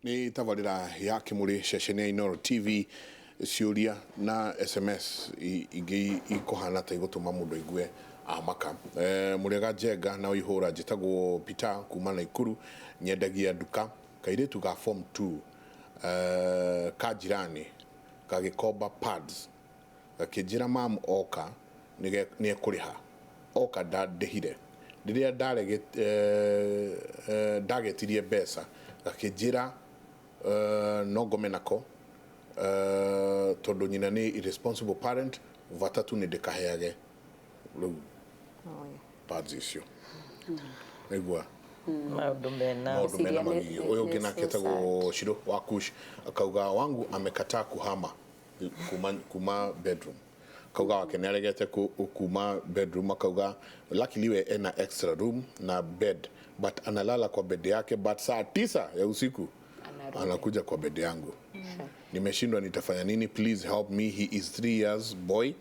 Nĩ tabarĩra ya Kĩmũrĩ, ceceni ya Inooro TV. Ciũria na SMS ingĩ ikũhana ta igũtũma mũndũ aigue amaka. Mũrĩega Njenga na Ũihũra, njĩtagwo Peter kuma Naikuru, nyendagia nduka. Kairĩtu ga form 2 ka jirani gagĩkomba pads, gakĩnjĩra mam oka nĩ ekũrĩha. Oka ndandĩhire. Rĩrĩa ndagetirie mbeca, gakĩnjĩra no ngome nako tondũ nyina nĩ irresponsible parent, bata tu nĩ ndĩkaheage rĩu pads icio. Naigua maũndũ mena maũndũ mena Ngwĩciria magigio. Ũyũ ũngĩ nĩ nake so etagwo Shiro wa Kush, akauga wangu amekataa kuhama kuma bedroom. Akauga wake nĩ aregete kuma bedroom. Akauga luckily we ena extra room na bed, but analala kwa bed yake, but saa 9 ya usiku Anarudi. Anakuja kwa bed yangu. Nimeshindwa nitafanya nini, please help me. He is 3 years boy,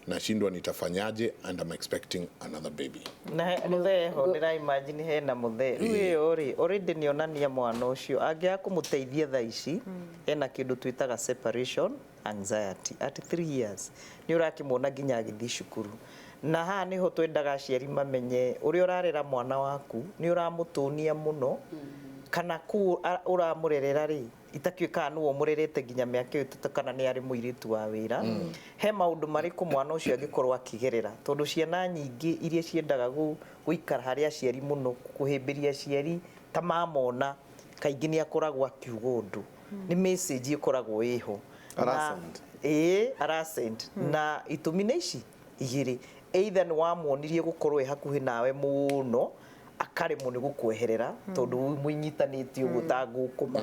nashindwa nitafanyaje and I'm expecting another baby. Na mũthee ho ndĩra imagine hena mũthee rĩu ĩyo rĩ already nĩonania mwana ũcio angĩaga kũmũteithia thaa ici ena kĩndũ twĩtaga separation anxiety at 3 years. Nĩ ũrakĩmuona nginya agĩthiĩ cukuru, na haha nĩho twendaga aciari mamenye ũrĩa ũrarera mwana waku nĩ ũramũtũnia mũno kana kũu ũramũrerera rĩ itakĩũĩ kana nĩwe ũmũrerete nginya mĩaka ĩyo 3 kana nĩ arĩ mũirĩtu wa wĩra. He maũndũ marĩkũ mwana ũcio angĩkorwo akĩgerera? Tondũ ciana nyingĩ iria ciendaga gũikara harĩ aciari mũno, kũhĩmbĩria aciari ta mamona, kaingĩ nĩ akoragwo akiuga ũndũ, nĩ message ĩkoragwo ĩho. Arasend. Ĩĩ, arasend. Na itũmi nĩ ici igĩrĩ: either nĩ wamuonirie gũkorwo ĩ hakuhĩ nawe mũno, akaremwo nĩ gũkweherera tondũ mũnyitanĩtie ũguo ta ngũkũma,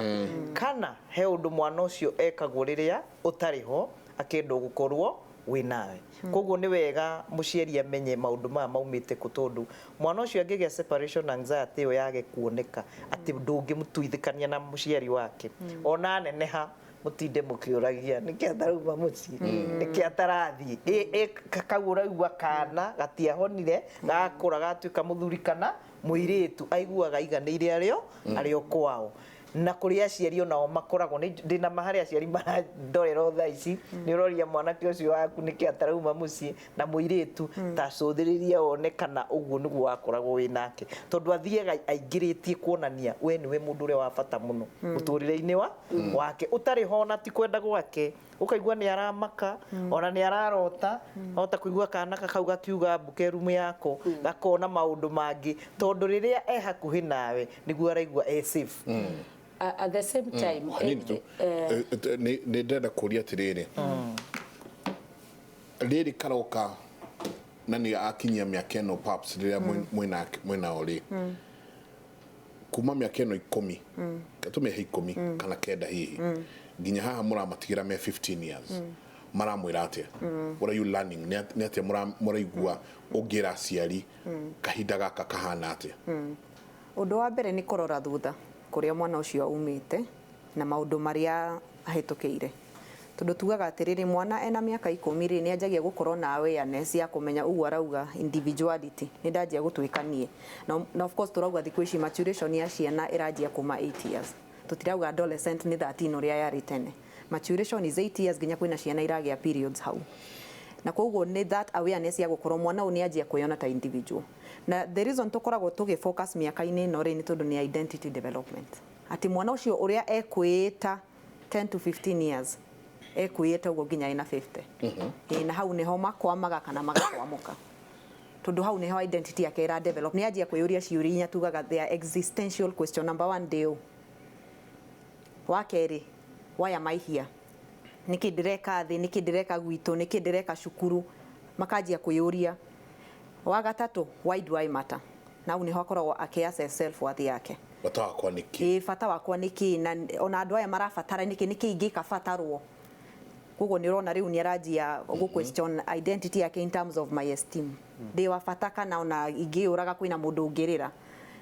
kana he ũndũ mwana ũcio ekagwo rĩrĩa ũtarĩ ho akendwo gũkorwo wĩ nawe. Koguo nĩ wega mũciari amenye maũndũ maya maumĩte kũ, tondũ mwana ũcio angĩgĩa separation anxiety ĩyo yage kuoneka atĩ ndũngĩmũtuithĩkania na mũciari wake, ona aneneha mũtinde mũkĩũragia nĩkĩ atarauma mũciĩ, nĩkĩ atarathiĩ. Kau ũraigua kana gatiahonire, gakũra gatuĩka mũthuri kana mũirĩtu, aiguaga aiganĩire arĩo kwao. Na kũrĩ aciari onao makoragwo ndĩna ma harĩ aciari marandorera o thaa ici, nĩ ũroria mwanake ũcio waku nĩkĩ atarauma mũciĩ na mũirĩtu, ta cũthĩrĩria wone kana ũguo nĩguo wakoragwo wĩ nake, tondũ athiaga aingĩrĩtie kuonania we nĩwe mũndũ ũrĩa wa bata mũno mũtũrĩre-inĩ wa wake. Ũtarĩ ho na ti kwenda gwake, ũkaigua nĩ aramaka, ona nĩ ararota hota kũigua kana kau gakiuga mbuke rumu yako, gakona maũndũ mangĩ, tondũ rĩrĩa e hakuhĩ nawe nĩguo araigua e safe. At the same time, Hanini tu. Nĩ ndĩrenda kũria atĩrĩrĩ, rĩrĩ karoka na nĩ akinyia mĩaka ĩno paps rĩrĩa mwĩnao rĩ, kuma mĩaka ĩno 10, tũmĩhe 19 hihi, nginya haha mũramatigĩra me 15 years, maramwĩra atĩa? What are you learning? Nĩ atĩa mũraigua ũngĩra aciari kahinda gaka kahana atĩa? Ũndũ wa mbere nĩ kũrora thutha kũrĩa mwana ũcio aumĩte na maũndũ marĩa ahĩtũkĩire, tondũ tugaga atĩrĩrĩ, mwana ena mĩaka 10 rĩ, nĩ anjagia gũkorwo na awareness ya kũmenya ũguo arauga individuality, nĩ ndanjia gũtuĩka niĩ. Na of course tũrauga thikũ ici maturation ya ciana ĩranjia kuma 8 years. Tũtirauga adolescent nĩ 13 ũrĩa yarĩ tene. Maturation is 8 years, nginya kwĩna ciana iragĩa periods hau. Na koguo nĩ that awareness ya gũkorwo mwana ũyũ nĩ anjia kwĩyona ta individual. Na the reason tũkoragwo tũgĩ focus mĩaka-inĩ ĩno rĩ, nĩ tondũ nĩ identity development, atĩ mwana ũcio ũrĩa ekwĩĩta 10 to 15 years ekwĩĩta ũguo nginya ena 50. Ĩĩ, na hau nĩho makwamaga kana magakwamũka, tondũ hau nĩho identity yake ĩra develop. Nĩ anjia kwĩyũria ciũria inya tugaga they are existential question. Number one, ndĩ ũ? Wa kerĩ, why am I here? Nĩkĩ ndĩreka thĩ? Nĩkĩ ndĩreka gwitũ? Nĩkĩ ndĩreka cukuru? Makanjia kwĩyũria. Wa gatatũ, why do I matter? Na hau nĩho akoragwo akĩ assess self worth yake. Bata wakwa nĩ kĩ? Ĩĩ, bata wakwa nĩ kĩ? Na ona andũ aya marabatara nĩkĩ? Nĩkĩ ingĩka batarwo? Koguo nĩ ũrona rĩu nĩ aranjia gũ question identity yake in terms of my esteem, ndĩ wa bata kana ona ingĩyũraga kwĩna mũndũ ũngĩrĩra?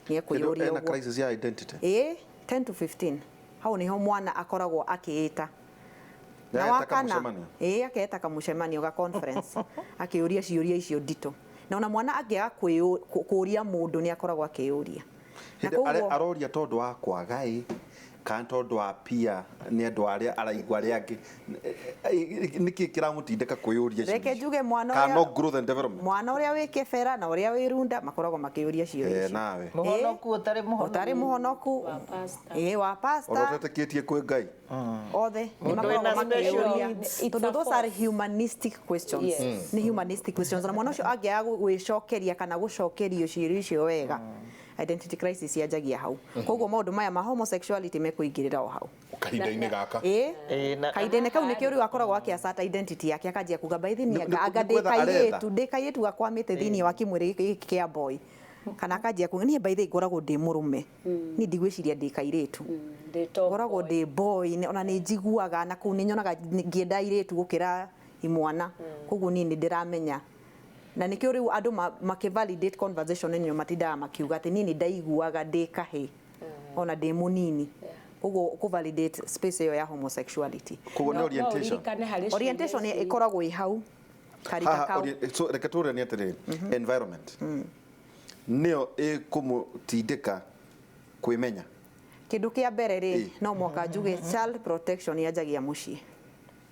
Nĩ ekwĩyũria ena ũguo. Crisis ya identity. Ĩĩ, 10 to 15, hau nĩho mwana akoragwo akĩĩta. Na Nĩageta wa kana kamũcemanio? Ĩĩ, aketa kamũcemanio ga conference akĩũria ciũria icio nditũ. Na ona mwana angĩaga kũũria mũndũ, nĩ akoragwo akĩyũria. Na Hĩndĩ koguo aroria tondũ wa kwaga ĩ Kana tondũ wa pia nĩ andũ arĩa araigua arĩa angĩ, nĩkĩ kĩramũtindĩka kwĩyũria Reke ciũria? njuge mwana Kana no ũrĩa- growth and development? Mwana ũrĩa wĩ kĩbera na ũrĩa wĩ runda makoragwo makĩũria ciũria Eh, icio. nawe. Mũhonoku, ũtarĩ mũhonoku. Ũtarĩ mũhonoku. Wa pastor. Ĩĩ, wa Ona pastor. ũtetĩkĩtie kwĩ Ngai. Othe nĩ Mũndũ makoragwo wĩna special makĩũria needs. It's tondũ a those are force. humanistic questions. Yes. Nĩ humanistic questions, na mwana ũcio angĩaga gwĩcokeria kana gũcokerio ciũria icio wega, identity crisis yanjagia hau. Koguo maũndũ maya ma homosexuality mekũingĩrĩra o hau. Kahinda-inĩ gaka. Ĩĩ. Ĩĩ, Kahinda-inĩ kau nĩkĩo rĩu akoragwo akĩassert identity yake, akanjia kuga by the Nĩ- anga nĩ- anga nĩ ndĩ gwetha aretha. kairĩtu, ndĩ kairĩtu gakwamĩte thĩinĩ wa kĩmwĩrĩ gĩkĩ kĩa boy, kana akanjia kuga, niĩ by the way ngoragwo ndĩ mũrũme, niĩ ndigwĩciria ndĩ kairĩtu, Ndĩ top ngoragwo boy. ndĩ boy, ona nĩ njiguaga na kũu nĩ nyonaga ngĩenda airĩtu gũkĩra imwana. Koguo niĩ nĩ ndĩramenya, na nĩkĩo rĩu andũ makĩ-validate conversation ĩno matindaga makiuga atĩ niĩ nĩ ndaiguaga ndĩ kahĩ ona ndĩ mũnini, koguo kũ-validate space ĩyo ya homosexuality. Koguo nĩ No- no orientation. ũririkane harĩ Orientation ciũria ici- ĩkoragwo ĩ hau karika Haha kau. so reke tũranie atĩrĩrĩ, environment nĩyo ĩkũmũtindĩka kwĩmenya? Kĩndũ kĩa mbere rĩ, Ĩ. no mwaka njuge child protection yanjagia mũciĩ,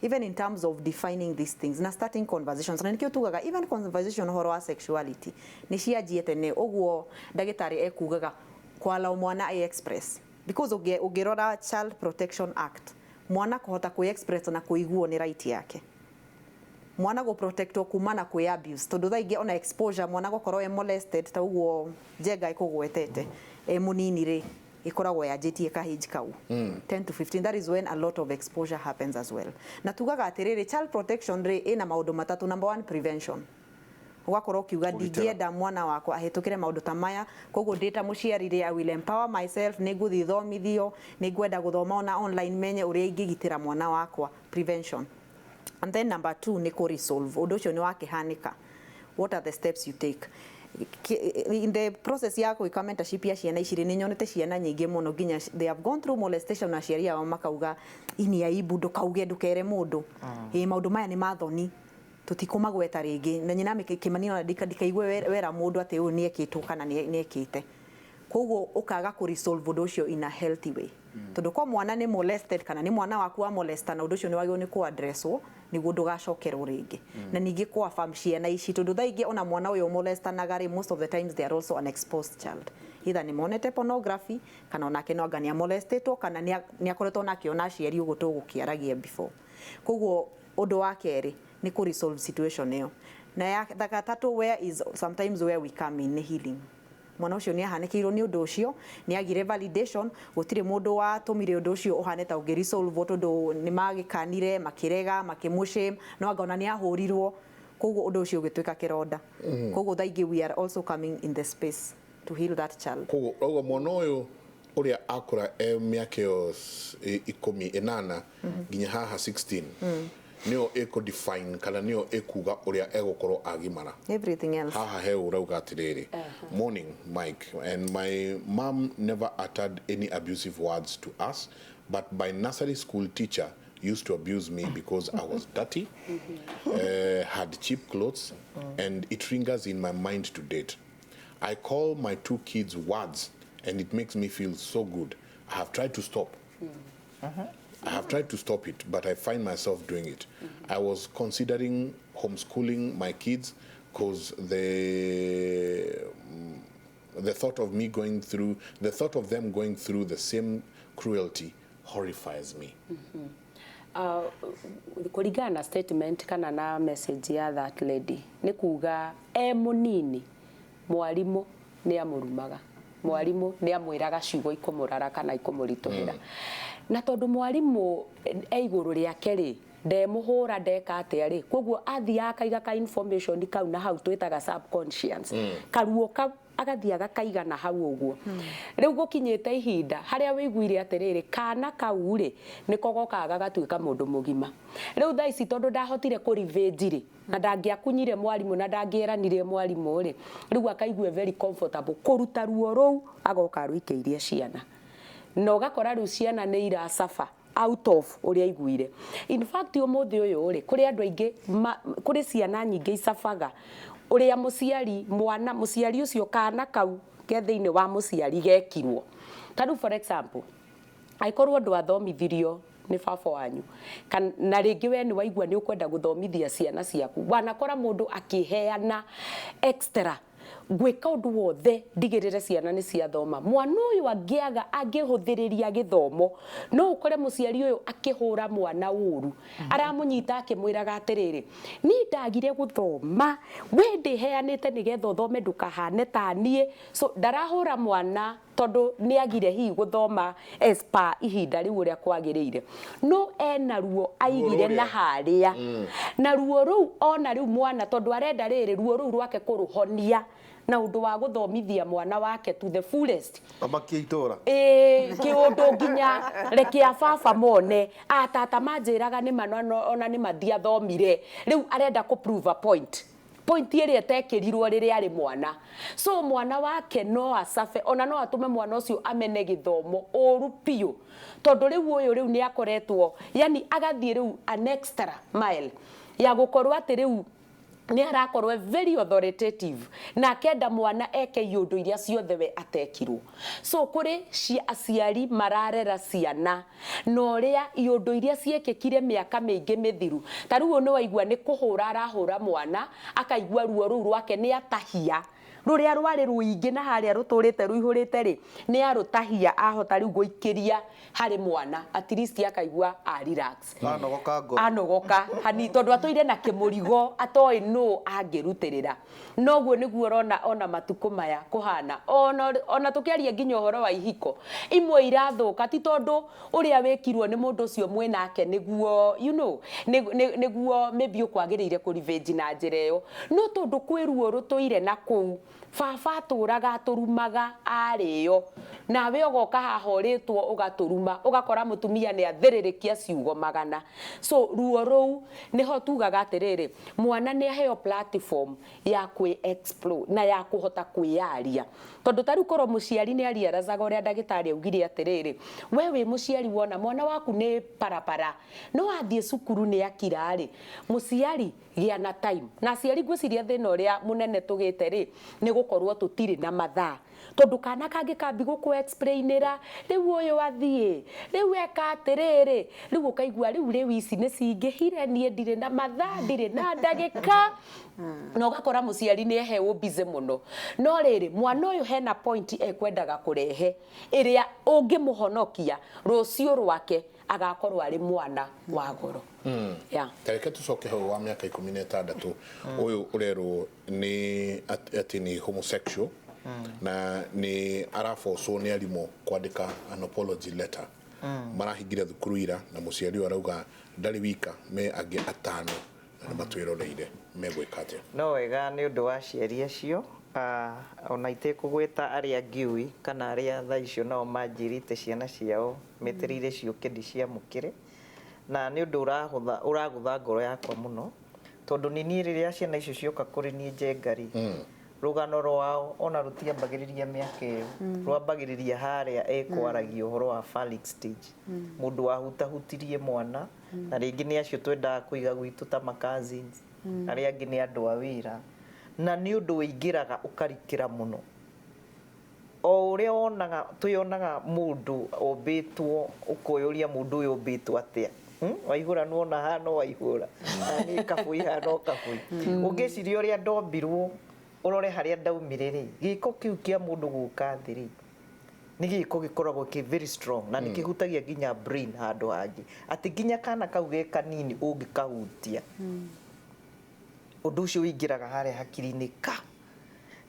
even in terms of defining these things na starting conversations. Na nĩkĩo tugaga even conversation ũhoro wa sexuality nĩ cianjie tene, ũguo ndagĩtarĩ ekugaga kwala mwana ai express, because ũngĩrora Child Protection Act, mwana kũhota kwĩ express na kũiguo nĩ right yake, mwana gå protectwo kuma na kwĩ abuse, tondũ thaa ingĩ ona exposure, mwana gũkorwo e molested ta ũguo Njenga ĩkũgwetete e mũnini rĩ, ĩkoragwo yanjĩtie kahage kau 10 to 15. That is when a lot of exposure happens as well. Na tugaga atĩrĩrĩ, child protection rĩ, ĩna maũndũ matatũ. Number one, prevention, ũgakorwo ũkiuga, Kũgitĩra. ndingĩenda mwana wakwa ahĩtũkĩre maũndũ ta maya, koguo ndĩ ta mũciari rĩ, I will empower myself, nĩ ngũthiĩ thomithio, nĩ ngwenda gũthoma ona online menye ũrĩa ingĩgitĩra mwana wakwa. Prevention. And then number two nĩ kũ resolve ũndũ ũcio nĩ wakĩhanĩka, what are the steps you take? In the process ya gwĩka mentorship ya ciana ici rĩ, nĩ nyonete ciana nyingĩ mũno nginya they have gone through molestation na aciari ao makauga, ini aibu, ndũkauge, ndũkere mũndũ, ĩ maũndũ maya nĩ mathoni, tũtikũmagweta rĩngĩ, na nyina kĩmani ona ndikaigue wera mũndũ atĩ ũyũ nĩ ekĩtwo kana nĩ ekĩte. Koguo ũkaga kũ resolve ũndũ ũcio in a healthy way, tondũ kwa mwana nĩ molested kana nĩ mwana waku wa molester, na ũndũ ũcio nĩ wagĩrĩirwo nĩ kũ addresswo nĩguo ndũgacokerwo rĩngĩ. Na ningĩ kũ affirm ciana ici, tondũ thaa ingĩ ona mwana ũyũ molestanaga rĩ, most of the times they are also an exposed child, either nĩ monete pornography kana onake no anga nĩ amolestetwo kana nĩ akoretwo na akĩona aciari ũguo tũgũkĩaragia before. Koguo ũndũ wa kerĩ nĩ kũ resolve situation ĩyo, na ya gatatũ, where is sometimes where we come in, nĩ healing. Mwana ũcio nĩ ahanĩkĩirwo nĩ ũndũ ũcio, nĩ agire validation, gũtirĩ mũndũ watũmire ũndũ ũcio ũhane ta ũngĩ resolve, tondũ nĩ magĩkanire, makĩrega, makĩmũshame, no anga ona nĩ ahũrirwo, koguo ũndũ ũcio ũgĩtuĩka kĩronda. Koguo thaa ingĩ we are also coming in the space to heal that child. Koguo rauga mwana ũyũ ũrĩa akũra e mĩaka ĩyo 18 nginya haha 16 nĩyo ĩkũ define kana nĩyo ĩkuga ũrĩa egũkorwo agimara. Everything else. Haha he ũrauga atĩrĩrĩ, "Morning, Mike and my mom never uttered any abusive words to us, but my nursery school teacher used to abuse me because I was dirty, had cheap clothes, and it lingers in my mind to date. I call my two kids words and it makes me feel so good. I have tried to stop. I have tried to stop it, but I find myself doing it. I was considering homeschooling my kids because the thought of me going through, the thought of them going through the same cruelty horrifies me." Kũringana na statement kana na message ya that lady, nĩ kuga e mũnini mwarimũ nĩ amũrumaga, mwarimũ nĩ amwĩraga ciugo ikũmũrara kana ikũmũritũhĩra, na tondũ mwarimũ e igũrũ rĩake rĩ, ndemũhũra, ndeka atĩa rĩ, koguo athiaga akaiga ka information kau na hau twĩtaga subconscious, karuo kau agathiĩ agakaiga na hau ũguo. Rĩu gũkinyĩte ihinda harĩa wĩiguire atĩrĩrĩ, kana kau rĩ, nĩko gokaga gagatuĩka mũndũ mũgima. Rĩu thaa ici tondũ ndahotire kũ revenge rĩ, na ndangĩakunyire mwarimũ na ndangĩeranire mwarimũ rĩ, rĩu akaigua very comfortable kũruta ruo rũu, agoka arũikĩirie ciana, na ũgakora rĩu ciana nĩ iracaba out of ũrĩa aiguire. In fact, ũmũthĩ ũyũ rĩ, kũrĩ andũ aingĩ kũrĩ ciana nyingĩ icabaga ũrĩa mũciari, mwana mũciari ũcio, kana kau ke thĩinĩ wa mũciari gekirwo. Ta rĩu for example, Angĩkorwo ndwathomithirio nĩ baba wanyu na rĩngĩ we nĩ waigua nĩ ũkwenda gũthomithia ciana ciaku, wanakora mũndũ akĩheana extra gwĩka ũndũ wothe ndigĩrĩre ciana nĩ ciathoma. Mwana ũyũ angĩaga angĩhũthĩrĩria gĩthomo, no ũkore mũciari ũyũ akĩhũra mwana ũru, aramũnyita akĩmwĩraga atĩrĩrĩ, niĩ ndagire gũthoma, we ndĩheanĩte nĩgetha ũthome ndũkahane ta niĩ. So ndarahũra mwana tondũ nĩ agire hihi gũthoma as per ihinda rĩu ũrĩa kwagĩrĩire, no ena ruo aigire na harĩa na ruo rũu ona rĩu mwana tondũ arenda rĩrĩ ruo rũu rwake kũrũhonia na ũndũ wa gũthomithia mwana wake to the fullest. Amakie itũra. Ĩĩ, kĩũndũ nginya reke a baba mone atata manjĩraga nĩ ma ona nĩ ma ndiathomire. Rĩu arenda kũ prove a point, point ĩrĩa ĩtekĩrirwo rĩrĩa arĩ mwana. So mwana wake no acabe ona no atũme mwana ũcio amene gĩthomo ũru biũ, tondũ rĩu ũyũ rĩu nĩ akoretwo yani agathiĩ rĩu an extra mile ya gũkorwo atĩ rĩu nĩ arakorwo e very authoritative na akenda mwana eke iũndũ iria ciothe we atekirwo. So kũrĩ aciari mararera ciana na ũrĩa iũndũ iria ciekĩkire mĩaka mĩingĩ mĩthiru. Ta rĩu nĩ waigua nĩ kũhũra arahũra mwana akaigua ruo rũu rwake nĩ atahia rũrĩa rwarĩ rũingĩ na harĩa rũtũrĩte rũihũrĩte rĩ, nĩ arũtahia ahota rĩu gũikĩria harĩ mwana at least akaigua a relax. Anogoka ngoro. Anogoka hani tondũ atũire na kĩmũrigo atoĩ nũ angĩrutĩrĩra. Noguo nĩguo ũrona ona matukũ maya kũhana ona tũkĩaria nginya ũhoro wa ihiko imwe irathũka ti tondũ ũrĩa wĩkirwo nĩ mũndũ ũcio mwĩnake nĩguo you know nĩguo maybe ũkwagĩrĩire kũ revenge na njĩra ĩyo, no tondũ kwĩ ruo rũtũire na kũu baba atũraga atũrumaga arĩo nawe ũgoka haha ũrĩtwo ũgatũruma ũgakora mũtumia nĩ athĩrĩrĩkia ciugo magana. So ruo rũu nĩho tugaga atĩrĩrĩ, mwana nĩ aheo platform ya kwĩ explore na ya kũhota kwĩyaria, tondũ ta rĩu korwo mũciari nĩ ariarazaga ũrĩa ndagĩtarĩ augire atĩrĩrĩ, we wĩ mũciari wona mwana waku nĩ parapara no athiĩ cukuru nĩ akira rĩ, mũciari gĩa na time. Na aciari ngwĩciria thĩna ũrĩa mũnene tũgĩte rĩ nĩ gũkorwo tũtirĩ na mathaa, tondũ kana kangĩ kambi gũkũ explainĩra rĩu ũyũ athiĩ rĩu eka atĩrĩrĩ, rĩu ũkaigua rĩu rĩu ici nĩ cingĩhire, niĩ ndirĩ na mathaa ndirĩ na ndagĩka, na ũgakora mũciari nĩ ehewo busy mũno. No rĩrĩ mwana ũyũ hena point ekwendaga kũrehe ĩrĩa ũngĩmũhonokia rũciũ rwake agakorwo arĩ mwana wa goro. Yeah. Tareke tucoke hau wa mĩaka 16 ũyũ ũrerwo nĩ atĩ nĩ homosexual na nĩ arabocwo nĩ arimũ kwandĩka an apology letter. Marahingire thukuru ira na mũciari ũyũ arauga ndarĩ wika, me angĩ atano na nĩ matwĩroreire megwĩka atĩa. No wega nĩ ũndũ wa aciari acio, ona itekũgweta arĩa ngĩũĩ kana arĩa thaa icio nao manjĩrĩte ciana ciao metereire ciũke ndiciamũkĩre, na nĩ ũndũ ũragũtha ngoro yakwa mũno, tondũ nĩ niĩ rĩrĩa ciana icio cioka kũrĩ niĩ Njenga rĩ, rũgano rwao ona rũtiambagĩrĩria mĩaka ĩyo, rwambagĩrĩria harĩa ekwaragia ũhoro wa phallic stage, mũndũ wahutahutirie mwana, na rĩngĩ nĩ acio twendaga kũiga gwitũ ta ma cousins, arĩa angĩ nĩ andũ a wĩra, na nĩ ũndũ ũingĩraga ũkarikĩra mũno. O ũrĩa wonaga twĩonaga mũndũ ombĩtwo, ũkoyũria mũndũ ũyũ ombĩtwo atĩa. Waihũra nĩwona hana waihũra, na nĩ kabũi hana o kabũi. Ũngĩciria ũrĩa ndombirwo, ũrore harĩa ndaumire rĩ, gĩko kĩu kĩa mũndũ gũka thĩ rĩ, nĩ gĩko gĩkoragwo kĩ very strong na nĩ kĩhutagia nginya brain handũ hangĩ, atĩ nginya kana kau ge kanini ũngĩkahutia, ũndũ ũcio ũingĩraga harĩa hakiri-inĩ ka.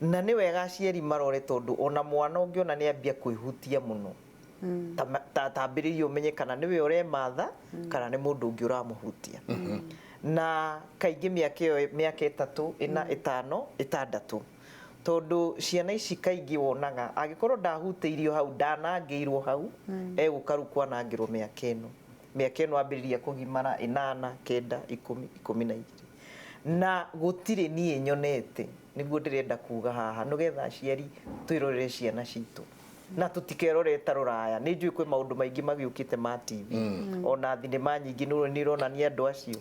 Na nĩ wega aciari marore, tondũ ona mwana ũngĩona nĩ ambia kwĩhutia mũno, tambĩrĩria ũmenye kana nĩwe ũrematha kana nĩ mũndũ ũngĩ ũramũhutia. Na kaingĩ mĩaka ĩyo, mĩaka 3, 4, 5, 6, tondũ ciana ici kaingĩ wonaga angĩkorwo ndahutĩirio hau, ndanangĩirwo hau, egũka rĩu kwanangĩrwo mĩaka ĩno. Mĩaka ĩno ambĩrĩria kũgimara 8, 9, 10, 12. Na gũtirĩ niĩ nyonete, nĩguo ndĩrenda kuga haha, nĩgetha aciari twĩrorere ciana citũ na tũtikerore ta rũraya. Nĩ njũĩ kwĩ maũndũ maingĩ magĩũkĩte ma TV, ona thinema nyingĩ nĩ ironania andũ acio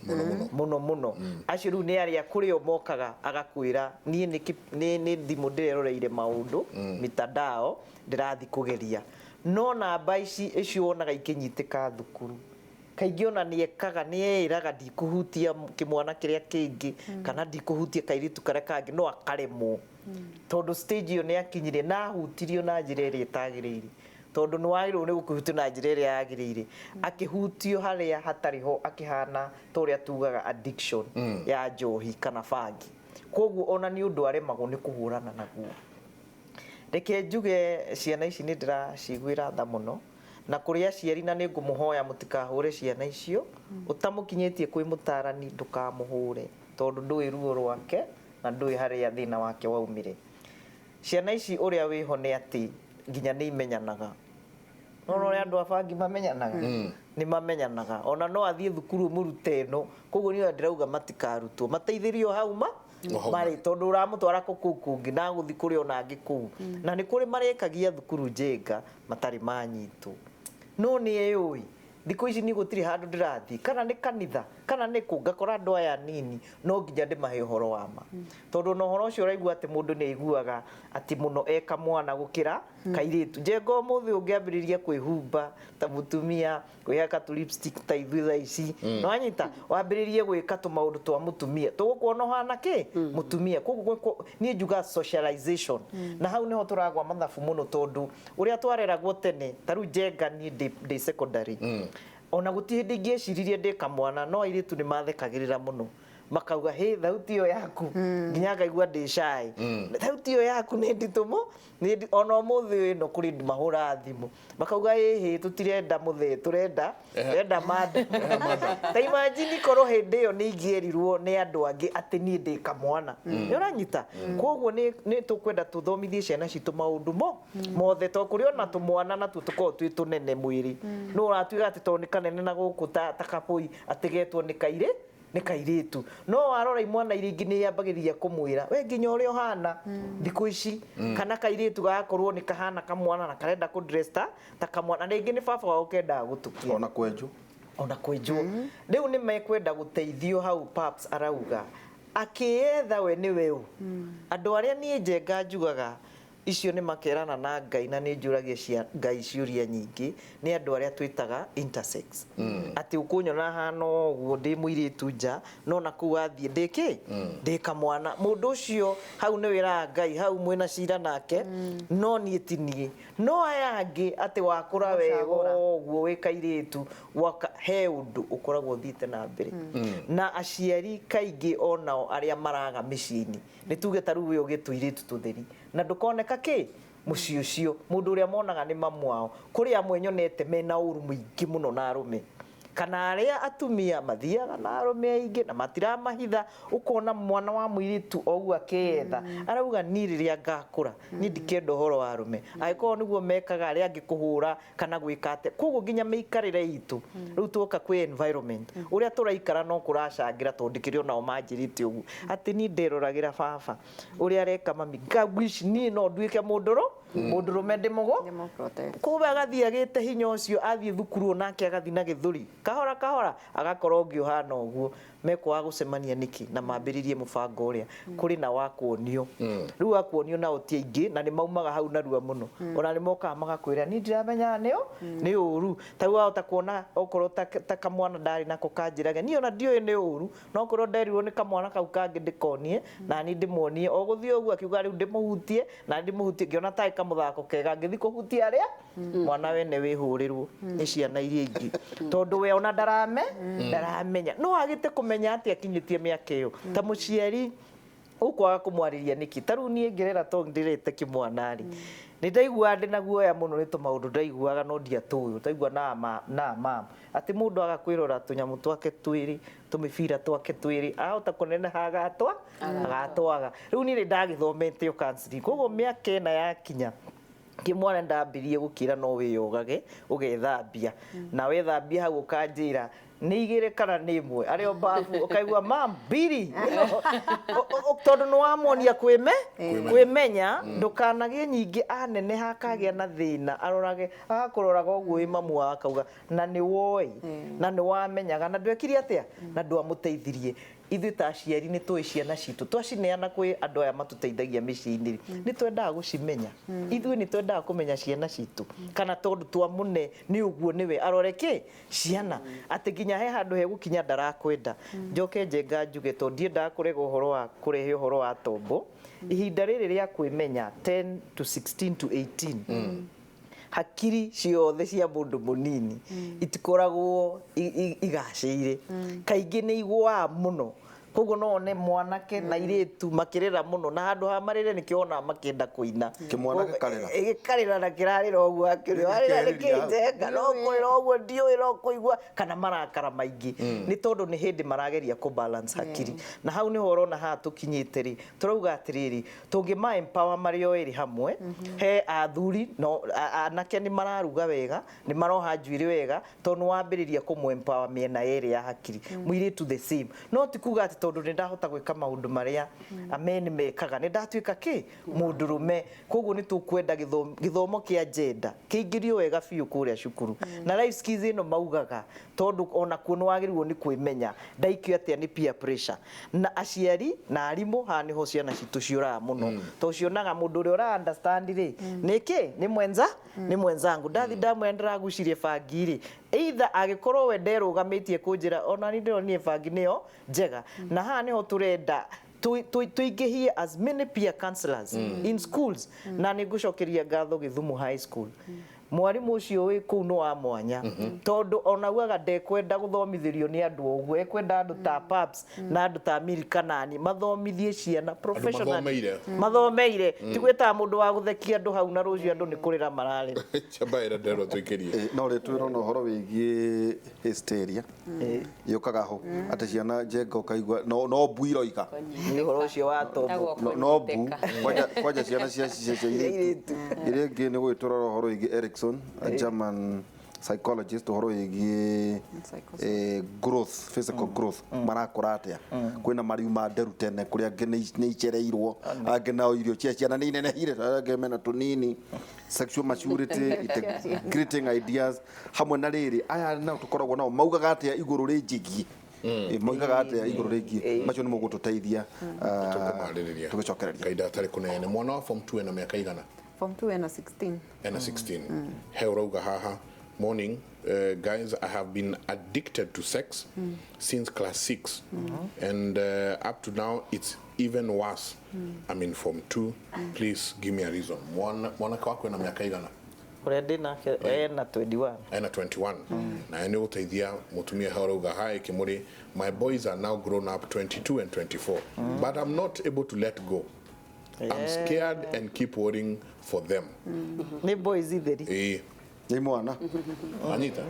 mũno mũno. Acio rĩu nĩ arĩa kũrĩ o mokaga agakwĩra niĩ nĩ thimũ ndĩreroreire maũndũ mitandao ndĩrathiĩ kũgeria. No namba ici icio wonaga ikĩnyitĩka thukuru kaingĩ ona nĩekaga nĩeĩraga ndikũhutia kĩmwana kĩrĩa kĩngĩ kana ndikũhutia kairĩtu karĩa kangĩ no akaremwo tondũ stage ĩyo nĩakinyire na ahutirio na njĩra ĩrĩa ĩtagĩrĩire tondũ nĩ wagĩrĩirwo nĩ gũkĩhutio na njĩra ĩrĩa yagĩrĩire akĩhutio harĩa hatarĩ ho akĩhana ta ũrĩa tugaga addiction ya njohi kana bangi koguo ona nĩ ũndũ aremagwo nĩ kũhũrana naguo. Reke njuge ciana ici nĩ ndĩraciguĩra tha mũno na kũrĩ aciari na nĩ ngũmũhoya mũtikahũre ciana icio ũtamũkinyĩtie kwĩ mũtarani ndũkamũhũre tondũ ndũĩ ruo rwake na ndũĩ harĩa thĩna wake waumire. Ciana ici ũrĩa wĩho nĩ atĩ nginya nĩ imenyanaga no ũrĩa andũ a bangi mamenyanaga nĩ mamenyanaga ona no athiĩ thukuru mũrute ĩno koguo niĩ ndĩrauga matikarutwo mateithĩrio hau ma O hau marĩ tondũ ũramũtwara kũ kũu kũngĩ na gũthiĩ kũrĩ ona angĩ kũu na nĩ kũrĩ marekagia thukuru njenga matarĩ manyitwo no nĩ eyũĩ thikũ ici niĩ gũtirĩ handũ ndĩrathiĩ kana nĩ kanitha kana nĩ kũ ngakora andũ aya nini no nginya ndĩmahe ũhoro wa ma tondũ ona ũhoro ũcio ũraigua atĩ mũndũ nĩ aiguaga atĩ mũno eka mwana gũkĩra kairĩtu njenga ũmũthĩ ũngĩambĩrĩria kwĩhumba ta mũtumia kwĩhaka tũ lipstick ta ithuĩ thaa ici nĩwanyita wambĩrĩrie gwĩka tũmaũndũ twa mũtumia tũgũkuona ũhana kĩ mũtumia koguo niĩ njuga socialization na hau nĩho tũragwa mathabu mũno tondũ ũrĩa twareragwo tene ta rĩu njenga niĩ ndĩ secondary ona gũtirĩ hĩndĩ ingĩeciririe ndĩ kamwana no airĩtu nĩ mathekagĩrĩra mũno makauga hĩ thauti ĩyo yaku nginya ngaigua ndĩ shy thauti ĩyo yaku nĩ nditũ mũ ona ũmũthĩ ĩno kũrĩ mahũraga thimũ makauga ĩhĩ tũtirenda mũthee tũrenda tũrenda madam ta imagine korwo hĩndĩ ĩyo nĩ ingĩerirwo nĩ andũ angĩ atĩ niĩ ndĩ kamwana nĩ ũranyita koguo nĩ tũkwenda tũthomithie ciana citũ maũndũ mo mothe to kũrĩ ona tũmwana natuo tũkoragwo twĩ tũnene mwĩrĩ no ũratuĩka atĩ tondũ nĩ kanene na gũkũ ta kabũi atĩ getwo nĩ kairĩ nĩ kairĩtu no warora imwana iria ingĩ nĩ yambagĩrĩria kũmwĩra we nginya ũrĩa ũhana thikũ ici kana kairĩtu gagakorwo nĩ kahana kamwana na karenda kũ dress ta kamwana na rĩngĩ nĩ baba wao kendaga gũtukia ona kwenjwo ona kwenjwo rĩu nĩ mekwenda gũteithio hau paps arauga akĩyetha we nĩwe ũ andũ arĩa niĩ njenga njugaga icio nĩ makerana na Ngai na nĩ njũragia cia Ngai ciũria nyingĩ nĩ andũ arĩa twĩtaga intersex atĩ ũkũnyona hana ũguo ndĩ mũirĩtu nja no na kũu wathiĩ ndĩ kĩ ndĩ kamwana mũndũ ũcio hau nĩ wĩraga Ngai hau mwĩna cira nake no niĩ ti niĩ no aya angĩ atĩ wakũra wega ũguo wĩ kairĩtu waka he ũndũ ũkoragwo ũthiĩte na mbere na aciari kaingĩ onao arĩa maraga mĩciĩ-inĩ nĩ tuge ta rĩu we ũgĩe tũirĩtu tũtheri na ndũkoneka kĩ mũciĩ ũcio mũndũ ũrĩa monaga nĩ mamu wao kũrĩ amwe nyonete mena ũru mũingĩ mũno na arũme kana arĩa atumia mathiaga na arũme aingĩ na matiramahitha ũkona mwana wa mũirĩtu o ũguo akĩyetha arauga niĩ rĩrĩa ngakũra niĩ ndikenda ũhoro wa arũme angĩkorwo nĩguo mekaga arĩa angĩ kũhũra kana gwĩka atĩa koguo nginya mĩikarĩre itũ rĩu tuoka kwĩ environment ũrĩa tũraikara no kũracangĩra tondũ ndĩkĩrĩ onao manjĩrĩte ũguo atĩ niĩ nderoragĩra baba ũrĩa areka mami ngawish niĩ no nduĩke mũndũrũme ndĩmũgũ koguo agathiĩ agĩte hinya ũcio athiĩ thukuru onake agathiĩ na gĩthũri kahora kahora agakorwo ũngĩ ũhana ũguo mekwaga gũcemania nĩkĩ na mambĩrĩrie mũbango ũrĩa kũrĩ na wa kuonio rĩu wa kuonio nao ti aingĩ na nĩ maumaga hau narua mũno ona nĩ mokaga magakwĩra niĩ ndiramenyaga nĩo nĩ ũru ta rĩu wahota kuona okorwo ta kamwana ndarĩ nako kanjĩraga niĩ ona ndiũĩ nĩ ũru no okorwo nderirwo nĩ kamwana kau kangĩ ndĩkonie na niĩ ndĩmuonie o gũthiĩ ũguo akiuga rĩu ndĩmũhutie na ndĩmũhutie ngĩona tarĩ kamũthako kega ngĩthiĩ kũhutia arĩa mwana wene wĩhũrĩrwo nĩ ciana iria ingĩ tondũ we ona ndaramenya no agĩte kũmenya atĩ akinyĩtie mĩaka ĩyo ta mũciari ũkwaga kũmwarĩria nĩkĩ ta rĩu niĩ ngĩrera tondũ ndĩrete kĩmwana rĩ nĩ ndaiguaga ndĩ na guoya mũno nĩ tũmaũndũ ndaiguaga no ndiatũĩ ũtaigua na mama atĩ mũndũ aga kwĩrora tũnyamũ twake twĩrĩ tũmĩbira twake twĩrĩ ahota kũneneha agatwaga rĩu niĩ nĩ ndagĩthomete counseling koguo mĩaka ĩna yakinya kĩmwana ndambirie gũkĩra no wĩyogage ũgethambia na wethambia hau ũkanjĩra nĩ igĩrĩ kana nĩ ĩmwe arĩ o babu ũkaigua mam mbiri tondũ nĩ wamuonia kwĩmenya ndũkanagĩe nyingĩ aneneha akagĩa na thĩna arorage agakũroraga ũguo wĩ mamu wao akauga na nĩ woĩ na nĩ wamenyaga na ndwekire atĩa na ndwamũteithirie Ithuĩ ta aciari nĩ tũĩ ciana citũ twacineana kwĩ andũ aya matũteithagia mĩciĩ-inĩ rĩ, nĩ twendaga gũcimenya. Ithuĩ nĩ twendaga kũmenya ciana citũ, kana tondũ twamũne nĩ ũguo nĩwe arore kĩ ciana, atĩ nginya he handũ hegũkinya ndarakwenda. Njoke Njenga njuge, tondũ ndiendaga kũrega ũhoro wa kũrehe ũhoro wa tombo, ihinda rĩrĩ rĩa kwĩmenya, 10 to 16 to 18, hakiri ciothe cia mũndũ mũnini itikoragwo igacĩire, kaingĩ nĩ igũaga mũno. Koguo no one mwanake na irĩtu makĩrĩra mũno, na handũ ha marĩre nĩkĩo wonaga makĩenda kũina. Kĩmwana gĩkarĩra. Gĩkarĩra na kĩrarĩra ũguo, akĩrĩa warĩra nĩkĩ Njenga? No kũrĩra ũguo, ndiũĩ, no kũigua kana marakara maingĩ, nĩ tondũ nĩ hĩndĩ marageria kũ balance hakiri. Na hau nĩho ũrona haha tũkinyĩte rĩ, tũrauga atĩrĩrĩ, tũngĩma empower marĩ o ĩrĩ hamwe, he athuri no anake nĩ mararuga wega, nĩ maroha njuĩrĩ wega, tondũ nĩ wambĩrĩria kũmũ empower mĩena yerĩ ya hakiri. Mũirĩtu the same. No ti kuga atĩ tondũ nĩ ndahota gwĩka maũndũ marĩa ameni mekaga nĩ ndatuĩka kĩ mũndũrũme. Koguo nĩ tũkwenda gĩthomo kĩa gender kĩingĩrio wega biũ kũrĩa cukuru, na life skills ĩno maugaga, tondũ onakuo nĩ wagĩrĩirwo nĩ kwĩmenya ndaikio atĩa nĩ peer pressure na aciari na arimũ. Haha nĩho ciana citũ ciũraga mũno, tondũ cionaga mũndũ ũrĩa ũra understand rĩ nĩ kĩ nĩ mwenza nĩ mwenzangu. Ndathi ndamwĩra ndĩragucirie bangi rĩ, either angĩkorwo we nderũgamĩtie kũnjĩra ona niĩ ndĩronire bangi nĩyo njega. Na haha nĩho tũrenda tũingĩhie as many peer counselors in schools. Na nĩ ngũcokeria ngatho Gĩthumo High School, mwarimũ ũcio wĩ kũu nĩ wa mwanya, tondũ ona augaga ndekwenda gũthomithĩrio nĩ andũ ũguo, ekwenda andũ ta Paps na andũ ta Milka nani mathomithie ciana professionally. Mathomeire. Mathomeire, ti gwĩtaga mũndũ wa gũthekia andũ hau na rũciũ andũ nĩ kũrĩra mararĩra. Chamba ĩrĩa nderwo tũikĩrie. No rĩ twĩrona ũhoro wĩgiĩ hysteria yũkaga ho atĩ ciana, Njenga, ũkaigua no mbu iroiga. Nĩ ũhoro ũcio wa tombo. No mbu kwanja ciana cia irĩtu iria ingĩ. Nĩ gũgĩtũrora ũhoro wĩgiĩ Erikson, a German psychologist, ũhoro wĩgiĩ growth, physical growth, marakũra atĩa. Kwĩna mariuma nderu tene, kũrĩa angĩ nĩ icereirwo, angĩ nao irio cia ciana nĩ inenehire, arĩa angĩ mena tũnini, sexual maturity, integrating ideas hamwe na rĩrĩ aya nao tũkoragwo nao maugaga atĩa igũrũ rĩnjĩgiĩ. Moigaga atĩa igũrũ rĩgiĩ macio? Nĩ mũgũtũteithia Tũkũmarĩrĩria tũgĩcokereria. Kahinda gatarĩ kũnene. Mwana wa form 2 ena mĩaka igana? Form 2 ena 16. Ena 16. He ũrauga haha, "Morning, guys, I have been addicted to sex since class 6 and up to now it's even worse. I'm in form 2. Please give me a reason." Mwanake wako ena mĩaka igana? Ũrĩa ndĩ nake ena 21. Ena 21. Na nĩ gũteithia mũtumia. He ũrauga, "Hi Kimuri, my boys are now grown up, 22 and 24, but I'm not able to let go. I'm scared and keep worrying for them." Nĩ boys itheri. Ĩĩ. Nĩ mwana. Anyita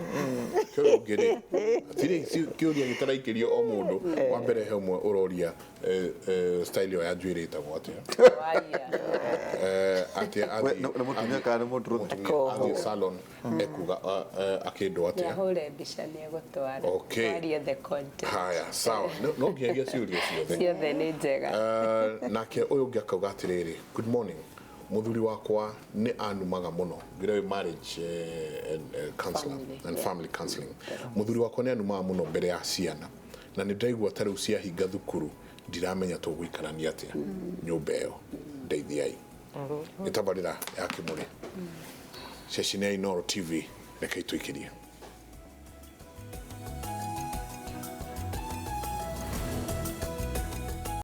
kĩũria ũngĩ rĩ, hatirĩ kĩũria gĩtaraikĩrio o mũndũ. Wa mbere, he ũmwe ũroria style ĩyo ya njuĩrĩ ĩtagwo atĩa. Atĩ We, nĩ mũtumia kana nĩ mũndũrũme? Mũtumia athiĩ salon ekuga akĩndwo atĩa? Nĩahũre mbica, nĩegũtwara. Okay. Twarie the content. Haya, sawa. No nginyagia ciũria ciothe. Ciothe nĩ njega. Nake ũyũ ũngĩ akauga atĩrĩrĩ, "Good morning, mũthuri wakwa nĩ anumaga mũno." Ngĩra wĩ marriage and counselor Family, and yeah. family counseling. "Mũthuri wakwa nĩ anumaga mũno mbere ya ciana, na nĩ ndaigua ta rĩu ciahinga thukuru ndiramenya tũgũikarania atĩa nyũmba ĩyo. Ndeithiai." Nĩ tabarĩra ya Kĩmũrĩ, ceceni ya Inooro TV. Reke itũikĩrie.